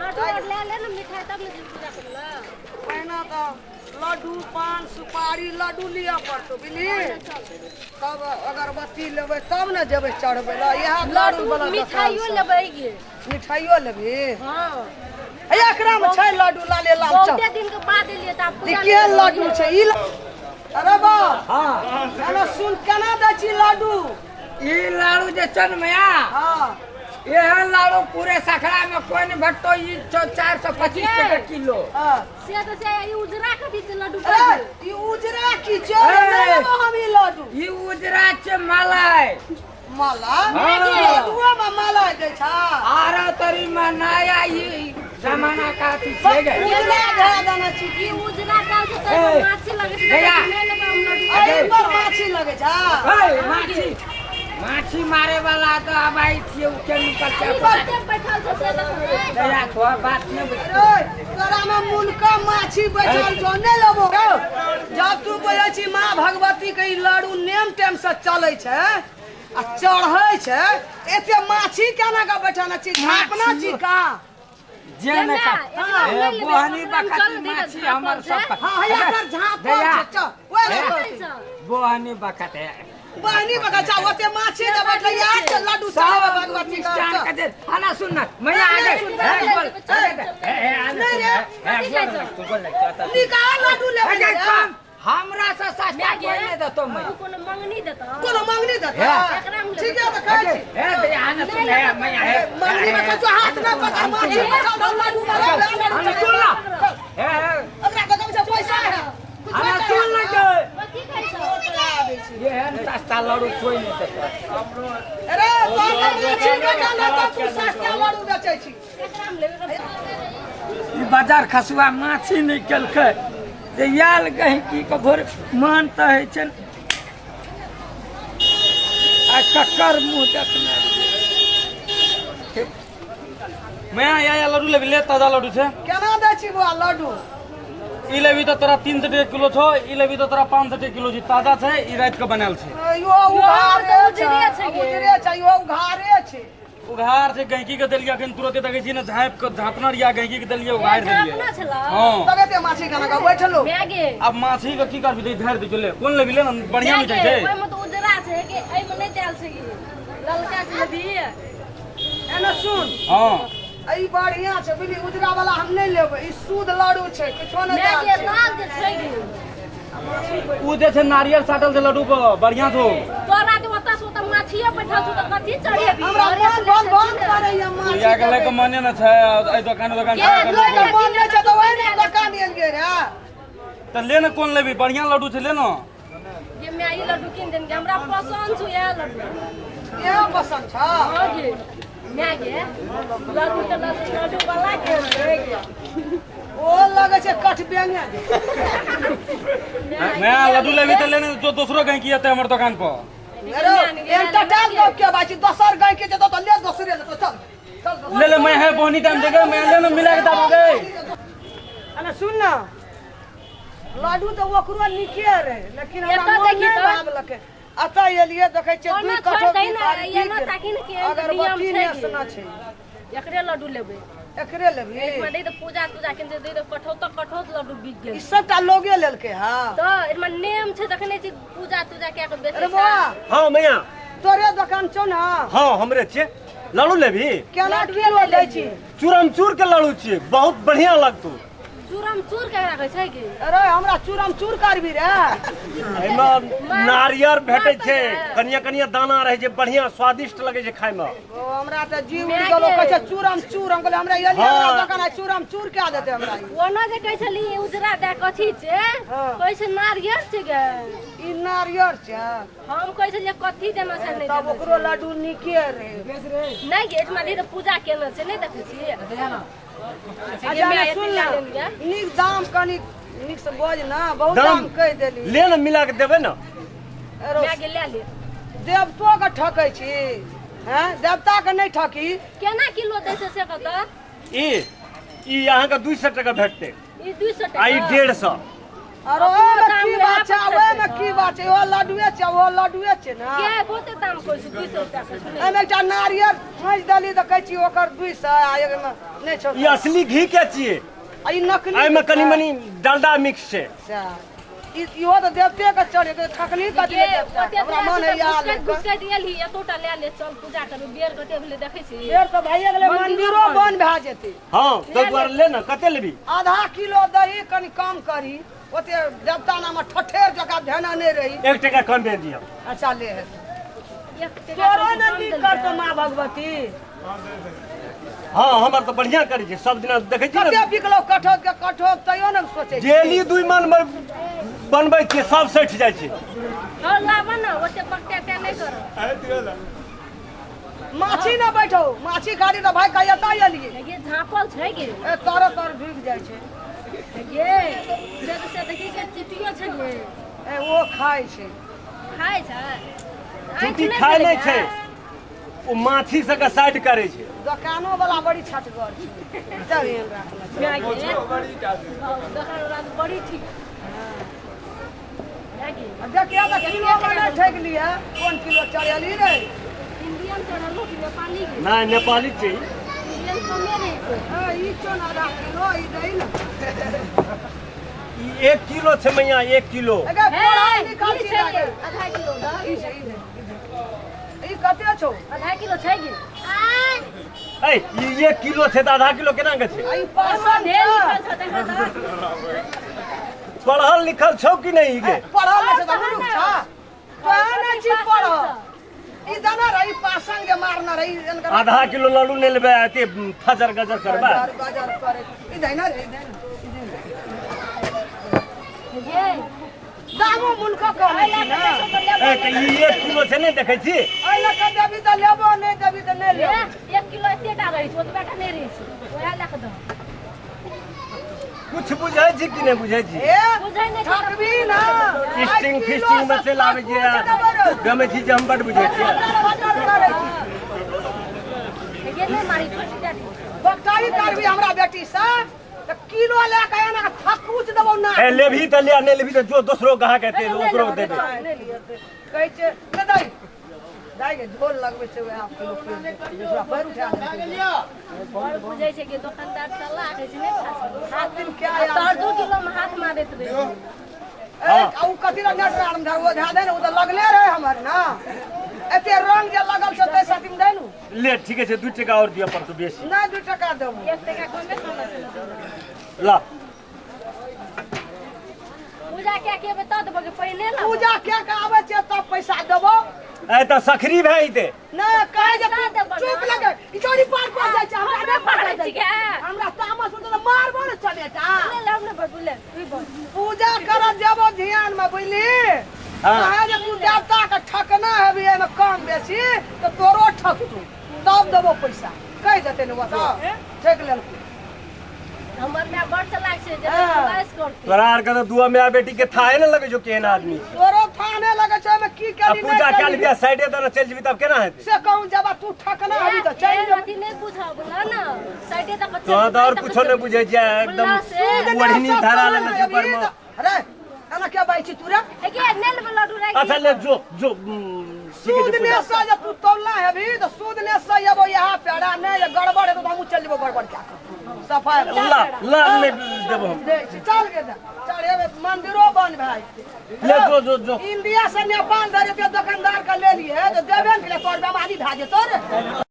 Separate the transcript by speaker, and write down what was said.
Speaker 1: लड्डू आर ले ले ने मिठाई तब ने पूजा करबै लए।
Speaker 2: पहिने तऽ लड्डू पान सुपारी लड्डू लिअ पड़तौ बुझली, तब अगरबत्ती लेबै तब ने जेबै चढ़बै लए। इएह लड्डू
Speaker 1: लड्डू
Speaker 2: वाला
Speaker 1: मिठाइयो लेबै गे।
Speaker 2: मिठाइयो लेबही?
Speaker 1: हाँ।
Speaker 2: हे, एकरा में छै लड्डू लाले लाल। चल।
Speaker 1: बहुते दिन के बाद एलियै तऽ आब
Speaker 2: ई
Speaker 1: पूजा
Speaker 2: केहन लड्डू छै ई अरे बा।
Speaker 3: हाँ।
Speaker 2: एना सुन, केना दै छी लड्डू?
Speaker 3: ई लाड़ू जे छै ने मैया,
Speaker 2: हाँ,
Speaker 3: एहन लाड़ू पूरे सखड़ा में कोई नहीं भेटतो। ई 425 टका किलो।
Speaker 2: हाँ।
Speaker 1: से तऽ से ई उजरा कथी छै लड्डू?
Speaker 2: अरे, ई उजरा की छै?
Speaker 3: ए!
Speaker 2: नहि लेबो हम ई लड्डू।
Speaker 3: ई उजरा छै मलाई।
Speaker 2: माला?
Speaker 3: हाँ।
Speaker 2: लड्डुआ में माला दै छा?
Speaker 3: आरो तरी में नया ई जमाना का अथी छै गे।
Speaker 2: उजरा धऽ देने छी।
Speaker 1: ई उजरा दाल छै तऽ
Speaker 3: ए,
Speaker 1: एहिमे माछी लगै छै।
Speaker 3: भैया।
Speaker 1: नहि लेबै हम लड्डू।
Speaker 2: एहि पर माछी लगै छा?
Speaker 3: ए, माछी माछी मारे वाला तो अब आई छियै, उ केमिकल
Speaker 1: ई
Speaker 3: छै।
Speaker 1: बहुते बैठल छै से देखबै।
Speaker 3: दया थोड़ा बात नहीं बुझ।
Speaker 2: अरे, तोरा में मुनका माछी बैठल छौ, नहि लेबो। जब तू बोलै छी माँ भगवती के ई लड्डू नेम टेम से चलै छै आ चढ़ै छै, एते माछी केना के बैठल छी? झापना छी का?
Speaker 3: जे ने का
Speaker 1: एकरा
Speaker 3: ए,
Speaker 1: नहि लेबै,
Speaker 3: बोहनी
Speaker 1: ओकरा मे
Speaker 3: बखत
Speaker 1: चल दे,
Speaker 3: माछी
Speaker 1: झाँपल
Speaker 3: हमर
Speaker 1: छै।
Speaker 3: सब।
Speaker 2: हाँ, हैया कर झापल
Speaker 3: दया।
Speaker 2: छै, चल ओए
Speaker 3: हे।
Speaker 2: ले।
Speaker 3: बोहनी बखत है।
Speaker 2: बहनी बका चा, ओते माछी के बैठल यार के लड्डू
Speaker 3: सब
Speaker 2: चढ़ावे भगवती के।
Speaker 3: मिष्ठान
Speaker 2: चल।
Speaker 3: के दे। आना सुन ना मैया, आगे
Speaker 2: सुन,
Speaker 3: हे, बोल।
Speaker 1: चल,
Speaker 3: हे, हे, आना
Speaker 2: नहीं
Speaker 3: सुन,
Speaker 2: रे।
Speaker 3: हे, हे, बोल ना, तू बोल ना, चल, चल।
Speaker 2: निकाल लड्डू लेबै
Speaker 3: अरे
Speaker 2: रे।
Speaker 3: कम हमरा से सस्ता कोई नहीं देतो मैं।
Speaker 1: उ कोनो मंगनी देतौ?
Speaker 2: कोनो मांगनी देता?
Speaker 3: हे।
Speaker 1: एकरा मे लेबै।
Speaker 2: ठीक है तऽ खाइ छी।
Speaker 3: हे दया, आना सुन, हे मैया, हे।
Speaker 2: मांगनी में कछु हाथ ना पकड़, माछी बैठल छौ, लड्डू वाला ले, लड्डू
Speaker 3: आना
Speaker 2: चढ़ावे।
Speaker 3: सुन ना, हे हे।
Speaker 2: ओकरा के कम से पैसा है कुछ।
Speaker 3: आना सुन ना के।
Speaker 1: कथी खाइ छौ?
Speaker 3: ये है न सस्ता लड्डू कोई नहीं देतो।
Speaker 2: अरे, तोहर माछी बैठल है तऽ तू सस्ता लड्डू बेचै छी?
Speaker 1: एकरा मे लेबै।
Speaker 3: ई बाजार खसुआ माछी नहि केलकै जे आयल गहिकी के भोर मन तऽ होइ छै आ ककर मुँह देखने रहियै।
Speaker 4: मैं या या लड्डू लेबी? ले, ताजा लड्डू छै।
Speaker 2: केना दै छी बौआ लड्डू?
Speaker 4: ई लेबी तऽ तोरा 300 टके किलो छौ, ई लेबी तऽ तोरा 500 टके किलो छै। ताजा छै, ई राति के बनायल छै।
Speaker 2: यो उघारे
Speaker 1: उजरे
Speaker 2: छै।
Speaker 1: छै गे।
Speaker 2: उजरे छै, यो उघारे छै।
Speaker 4: उघार छै, गहिकी के देलियै अखन तुरते। देखै छी ने, झाँपि के झाँपना या गहिकी के देलियै, उघारि देलियै।
Speaker 1: झाँपना छलौ?
Speaker 4: हँ।
Speaker 2: तब एते माछी केना के बैठलो?
Speaker 1: भए गेल।
Speaker 4: आब माछी के की करबी? झाड़ि दै ले, कोन लेबी ले ने, बढ़िया
Speaker 1: भए
Speaker 4: मिठाइ
Speaker 1: गेल।
Speaker 4: छै।
Speaker 1: ओहिमे तऽ उजरा छै कि एहिमे नहि देल छै कि ललका छै लेबही?
Speaker 2: एने सुन।
Speaker 4: हँ।
Speaker 2: ई बढ़िया छै बुझली, उजरा वाला हम नहि लेबै। ई शुद्ध लड्डू छै, किछो नहि
Speaker 1: भए
Speaker 2: देल
Speaker 1: गेल।
Speaker 2: छै।
Speaker 1: लाल जे छै गे।
Speaker 4: उ जे छै नारियल साटल छै लड्डू पर, बढ़िया छौ।
Speaker 1: तोरा के ओतऽ से ओतऽ माछिए बैठल छौ तऽ कथी चढ़ेबी?
Speaker 2: हमरा मन बन बन करैया माछी।
Speaker 4: या के लए के मने न छै एहि दोकान दोकान।
Speaker 1: के
Speaker 2: लए के मन नहि छै तऽ ओहि ने दोकान आयल गेल रहे।
Speaker 4: तऽ ले ने, कोन लेबी? बढ़िया लड्डू छै, ले ने।
Speaker 1: जे मैं ई लड्डू कीन देन, हमरा पसंद छौ इएह लड्डू।
Speaker 2: इएह पसन्द छौ?
Speaker 1: हाँ गे मैं गे, लड्डू तऽ लड्डू लड्डू वाला के छै गे।
Speaker 2: ओ लगै छै कठबेंगे।
Speaker 4: मैं लड्डू लेबी तऽ ले ने, जो दोसरो गहिकी एतै हमर दोकान पर।
Speaker 2: अरे, एंटरटेन गप के बात छी, दोसर गाय के जेतौ तऽ ले, दोसरे लेतौ। चल चल दोसर।
Speaker 4: ले ले, मैं है बोनी टाइम देगे, मैं ले ने, मिला के दाम दे।
Speaker 2: अरे सुन ना, लड्डू तऽ ओकरो नीके रहे, लेकिन हमरा
Speaker 1: एतऽ
Speaker 2: मन
Speaker 1: देखी
Speaker 2: नहि
Speaker 1: तऽ।
Speaker 2: भावलकै। एतऽ एलियै, देखै छियै
Speaker 1: ओना
Speaker 2: दुइ
Speaker 1: छोड़ि
Speaker 2: कठो
Speaker 1: दही ने, एना ताकी ने केहन
Speaker 2: अगरबत्ती
Speaker 1: नियम छै
Speaker 2: ने
Speaker 1: गे।
Speaker 2: सना छै।
Speaker 1: एकरे लड्डू लेबै।
Speaker 2: एकरे लेबही?
Speaker 1: एहिमे नहि तऽ पूजा तूजा केने छै, तऽ कठौत कठौत लड्डू बिक गेल।
Speaker 2: ई सबटा लोगे लेलकै। हँ,
Speaker 1: तऽ एहिमे नेम छै, देखने छी पूजा तूजा कए कऽ बेचै
Speaker 2: अरे
Speaker 1: छै।
Speaker 2: बौआ।
Speaker 5: हाँ मैया।
Speaker 2: तोरे दोकान छौ ने?
Speaker 5: हाँ, हमरे छियै। लड्डू लेबही?
Speaker 2: केना किलो दै छी?
Speaker 5: चूरम चूर के लड्डू छियै, बहुत बढ़िया लगतौ।
Speaker 1: चूरम चूर केकरा कहै छै की?
Speaker 2: अरे, हमरा चूरम चूर करबी रे?
Speaker 5: एहिमे नारियर भेटै छै, कनिया कनिया दाना रहै छै, बढ़िया स्वादिष्ट लगै छै खायमे।
Speaker 2: ओ हमरा तऽ जीव उड़ि गेलो, कहै छै चूरम चूर। हम कहलियै हमरा एलियै हमरा दोकान आइ चूरम चूर कए देतै हमरा ई।
Speaker 1: ओना जे कहै छली उजरा दए कथी छै?
Speaker 2: हाँ।
Speaker 1: कहै छै नारियर छै गे।
Speaker 2: ई नारियर छै?
Speaker 1: हम कहै छलियै कथी देना छै, नहि
Speaker 2: तब
Speaker 1: देना।
Speaker 2: ओकरो लड्डू नीके रहै।
Speaker 1: छै। नहि गे, एहिठमा तऽ पूजा केने छै, नहि देखै छी?
Speaker 2: अच्छा ने, सुन ने, नीक दाम कनि नीक से बज ना, बहुत दाम कहि देली।
Speaker 5: ले ने, मिला के देबै ने।
Speaker 2: अरो,
Speaker 1: माय गे, ले ले।
Speaker 2: देवतो के ठकै छी हैं? देवता के नहि ठकी।
Speaker 1: केना किलो दै छै से कतऽ?
Speaker 5: ई ई अहाँके 200 टका भेटतै।
Speaker 1: ई 200
Speaker 5: आ ई
Speaker 1: टका?
Speaker 5: 150।
Speaker 2: अरे ओहिमे की बात छै ओहिमे की बात छै ओहो लड्डुए छै ओहो लड्डुए छै ने
Speaker 1: के बहुते दाम कहै छै 200 रुपया के सुनै
Speaker 2: एहिमे एकटा नारियर खोजि देली तऽ कहै छी ओकर 200 आ एहिमे नहि छौ
Speaker 5: ई असली घी के छियै
Speaker 2: आ ई नकली
Speaker 5: एहिमे कनि मनि डालडा मिक्स छै
Speaker 2: अच्छा ई इहो तऽ देवते के चढ़े के ठकनी कथी
Speaker 1: के
Speaker 2: देवता
Speaker 1: ओते
Speaker 2: हमरा मन है यार
Speaker 1: घुसकैत गेलही एतोटा लए ले चल पूजा करू बेर कते भेलै देखै छी
Speaker 2: फेर तऽ भइए गेलै मंदिरो बंद भए जेतै
Speaker 5: हँ ताहि दुआरे ले ने कते लेबी
Speaker 2: आधा किलो दही कनि कम करी ओते देवता नाम ठठेर जकाँ धेना नहि रही
Speaker 5: एक टका कम दे दिअ
Speaker 2: अच्छा ले हे
Speaker 1: एक टका
Speaker 2: तोरो ने
Speaker 1: कम
Speaker 2: नीक
Speaker 1: देलकै।
Speaker 2: करतौ माँ भगवती
Speaker 5: हँ हमर तऽ बढ़िआँ करै छै सब दिना देखै छी
Speaker 2: कते
Speaker 5: ने
Speaker 2: बिकलौ कठौत के कठौत तैयो ने सोचै छी
Speaker 5: डेली दुइ मन बनबै छियै सब सठि जाइ छै
Speaker 1: हँ लाबऽ ने ओते बकटे ते नहि करऽ
Speaker 2: माछी ने बैठो माछी खाली तऽ भाइ कहिया एतऽ एलियै
Speaker 1: गे झाँपल छै गे
Speaker 2: ए तोरो तर ढुकि जाइ छै
Speaker 1: गे से तऽ से देखी के चिटियो छै गे
Speaker 2: ए ओ खाइ छै
Speaker 1: खाइ छै
Speaker 5: चुटी खाइ नहि छै ओ माछी सबके साइड करै छै
Speaker 2: दोकानो वाला बड़ी छटगर छै चल एहन राखने छै।
Speaker 1: दोकान वाला तऽ बड़ी ठीक
Speaker 2: आ देखिए तऽ किलो मे नहि ठकि लिअ कोन किलो चढ़ेली रे
Speaker 1: इंडियन चढ़लो कि नेपाली के
Speaker 5: नहि नेपाली छै
Speaker 1: इंडियन कमे रहै छै
Speaker 2: हँ ई चोन आधा किलो ई दही ने
Speaker 5: ई एक किलो छै मैया एक किलो
Speaker 2: एगे
Speaker 1: हे,
Speaker 2: कोड़ा निकाल
Speaker 1: ई
Speaker 2: छी
Speaker 1: छै
Speaker 2: लागे।
Speaker 1: आधा किलो दऽ
Speaker 2: ई छै ई छै, ई छै। ई कते छौ
Speaker 1: आधा किलो छै गे
Speaker 5: ऐ ई एक किलो छै तऽ आधा किलो केना के छै
Speaker 2: आ ई पासन
Speaker 1: ढेर
Speaker 2: छै
Speaker 1: लिखल छौ देखा तऽ
Speaker 5: पढ़ल लिखल छौ कि नहीं गे
Speaker 2: पढ़ल नहि छै तऽ मूर्ख छा तोहे नहि छी पढ़ल ई जाना रही पासंग जे मारना रही इनकर
Speaker 5: आधा किलो लड्डू नहि लेबै एते फजर गजर करबै
Speaker 2: गजर गजर करे ई दहिना रे ई दहिना ई दहिना।
Speaker 1: गे
Speaker 2: दामो मुल्क कहै छी ने
Speaker 5: ए तऽ ई एक किलो छै नहि देखै छी
Speaker 2: एहि लऽ कऽ देबी तऽ लेबो नहि देबी तऽ नहि लेबो
Speaker 1: एक किलो एते टा रहै छै ओतबे टा नहि रहै छै ओएह लए कऽ दह
Speaker 5: कुछ बुझै छी कि नहि बुझै छी
Speaker 2: ए
Speaker 1: बुझै नहि छी तऽ
Speaker 2: ठकबी ना
Speaker 5: स्टिंग फिस्टिंग में से लाबै छियै गमै छी जे हम बड बुझै छियै
Speaker 1: गे नहि मारी छोटी दए दी
Speaker 2: बकटाई करबी हमरा बेटी से तऽ किलो लए कऽ एना थकुच देबौ ना
Speaker 5: ए लेबही तऽ ले नहि लेबही तऽ जो दोसरो ग्राहक हेतै ओकरो देबै
Speaker 2: नहि लिअ कहै छै नहि दाइ दाइ गे झोल लगबै छै वएह किलो दूसरा पैर उठा देलकै।
Speaker 1: बड़ बुझै छै कि दोकानदार चला कहै छै नहि खा सकै।
Speaker 2: सात दिन क्या
Speaker 1: आ
Speaker 2: यार
Speaker 1: तोहर 2 किलो मे हाथ मारैत रहै छै।
Speaker 2: ए, आ उ कथी लए नेट आरम धर ओ धए दे ने ओ तऽ लगले रहै हमर ने एते रंग जे लगल छै ताहि साथीमे दे नु
Speaker 5: ले ठीके छै 2 टका और दिअ पड़तौ बेसी
Speaker 2: नहि 2 टका देबो
Speaker 1: 1 टका कमे कमे छै ने देबै।
Speaker 5: ला
Speaker 1: पूजा कए के एबै तब देबो कि पहिने लेबो?
Speaker 2: पूजा कए के आबै छियै तब पैसा देबो
Speaker 5: ए तऽ सखरी भए जेतै
Speaker 2: नहि कहै जे
Speaker 1: पैसा देबो
Speaker 2: चुप
Speaker 1: ने।
Speaker 2: लगे ई चोरी पार पर जाइ छै हमरा नहि
Speaker 1: मारै
Speaker 2: पकड़ै
Speaker 1: छी गे।
Speaker 2: हमरा तामस उठल तऽ मारबो ने चलेटा
Speaker 1: ले ले, हम नहि बजबू, ले, तू बोल।
Speaker 2: पूजा करऽ जेबो ध्यान में बुझली
Speaker 5: हाँ।
Speaker 2: कहे जे तू देवता के ठकना हेबी एहिमे कम बेसी तऽ तोरो ठकतू तब देबो पैसा कहि देतै ने ओतऽ ठकि लेलकै
Speaker 1: हमर माय बड़ चलाक छै जे
Speaker 2: हाँ।
Speaker 1: बदमाश करतै
Speaker 5: तोरा आर के तऽ दुआ माय बेटी के थाहे ने लगै छौ केहन आदमी छै
Speaker 2: तोरो थाह नहि लगै छै ओहिमे की
Speaker 5: आ
Speaker 2: केली
Speaker 5: पूजा
Speaker 2: नहि
Speaker 5: कए
Speaker 2: केली
Speaker 5: लेबही आ साइडे दने चलि जेबही तब केना हेतै
Speaker 2: से कहूँ जब तू ठकना हेबी तऽ चलि
Speaker 1: एहन
Speaker 2: जेबी
Speaker 1: अथी नहि बुझब ना ना साइडे तक
Speaker 5: तोरा तऽ आओर कुछो नहि बुझै छियै एकदम
Speaker 1: से
Speaker 5: ओढ़नी धरा लेने छै ऊपर मे
Speaker 2: अरे एना क्या बाई छी तू रे
Speaker 1: ए गे नहि लेबै लड्डू राखि
Speaker 5: अच्छा ले जो जो ठीके
Speaker 2: सूद
Speaker 5: छै
Speaker 2: ने
Speaker 5: पूजा
Speaker 2: से जे तू तौलना हेबी तऽ सूद ने से एबो यहाँ पेड़ा नहि जे गड़बड़ हेतौ तऽ हमहूँ चलि जेबो गड़बड़ कए कऽ सफाइ
Speaker 5: ला ला नहि देबो हम
Speaker 2: दे छी चल गे चल एबे मंदिरो बंद भए जेतै
Speaker 5: ले जो जो जो
Speaker 2: इंडिया से नेपाल धरि एते दोकानदार के लेलियै तऽ देबे ने केलियै तोहर बेमारी भए जेतौ रे।